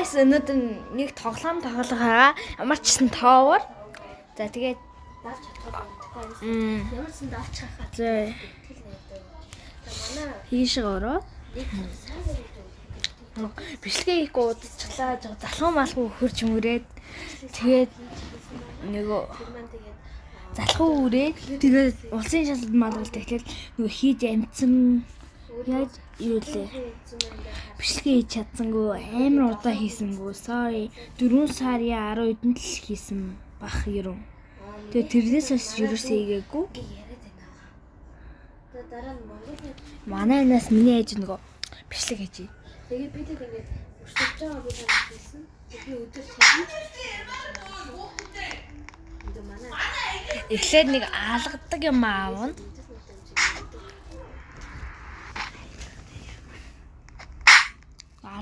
Guys, өнөөдөр нэг тоглоом тоглох байгаа. Ямар ч гэсэн тоовор. За тэгээд Давч чадахгүй байна. Ямар ч сан давч хахаа. За Манай хийшээ ороо. нэг сайн гэдэг. Бичлэгээ хийхгүй удажчлаа. Жоо залхуу малхуу хөрч мөрөөд тэгээд нөгөө Тэр маань тэгээд залхуу үрээд тэгээд улсын шалгалт малгалт тэгэхээр нөгөө хийж амтсан яаж юу лээ. Бичлэгээ хийж чадсангүй амар удаа хийсэнгүү. Sorry. 4 сарын 12-нд л хийсэн бах ерөн. Тэгээд тэрнээс хойш ерөөсөө хийгээгүй. Яриад байна. Тэгээд дараа нь Монгол Манай анаас миний ээж нөгөө бичлэг хийж. Тэгээд бид хэд ингээд өрсөлдөж байгаа би танад хэлсэн. Би өдөр цалин. Тэгээд манай Эхлээд нэг алгадаг юм аавна.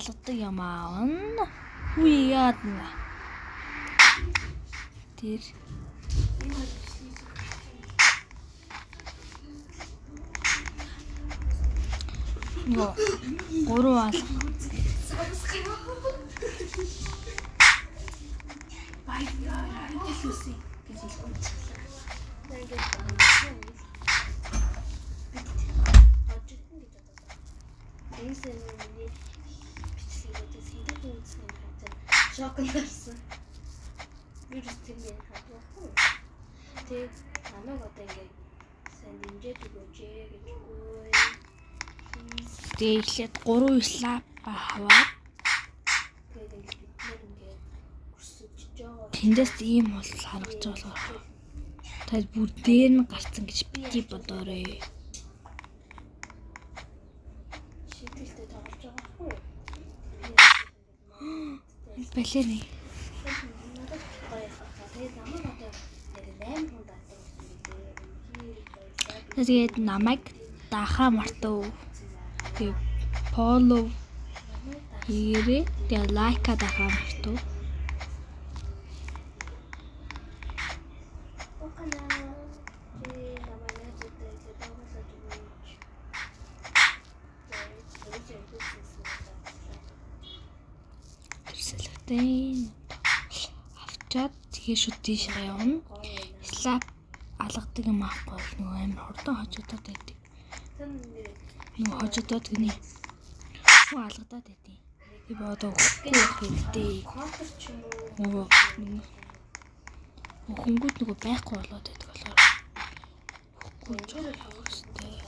Алгадаг юм аавна. Үгүй яадна. Тэр нөгөө гурав алга. Энэ сайн миний бичлэг үзээс хэдэн үзсэн юм хавцаа шокнд орсон. Вирус тэр юм хадвахгүй. Тэгээд намайг одоо ингээд сайн дэмжиж өгөөч гэж үгүй. Тэгээ эхлээд гурван слап аваад Тэгээд ингээд бид нэр ингээд өрсөж байгаа. тэндээс ийм бол харагдаж болохоор. Тэгээд бүр дээр нь гарцсан гэж бити бодоорой. Шийтгэлтэй тоглож байгаа байхгүй юу? Балерин. Надад гоё хаа. Тэгээд намайг одоо нэр 8 хүн даадаг юм билээ. Үнэхээр баярлалаа. Тэгээд намайг даахаа мартав. Тэгээ follow хийгээрэй. Тэгээ лайка даахаа мартав. Окана. Чи намайг найзуудтай илүү дагуулаад өгөөч. Тэгээд Тэр сэлгтэй. Авчаад тэгээ шууд тийшээ явна. Слап алгадаг юм аахгүй бол нөгөө амар хурдан хожигдоод байдаг. Нөгөө хожигдоод гинэ. Нөгөө алгадаад байдаг. Би одоо өгөхгүй гэдэг. Контр ч юм уу? Нөгөө хөнгүүд нөгөө байхгүй болоод байдаг болохоор өгөхгүй ч явах хэрэгтэй.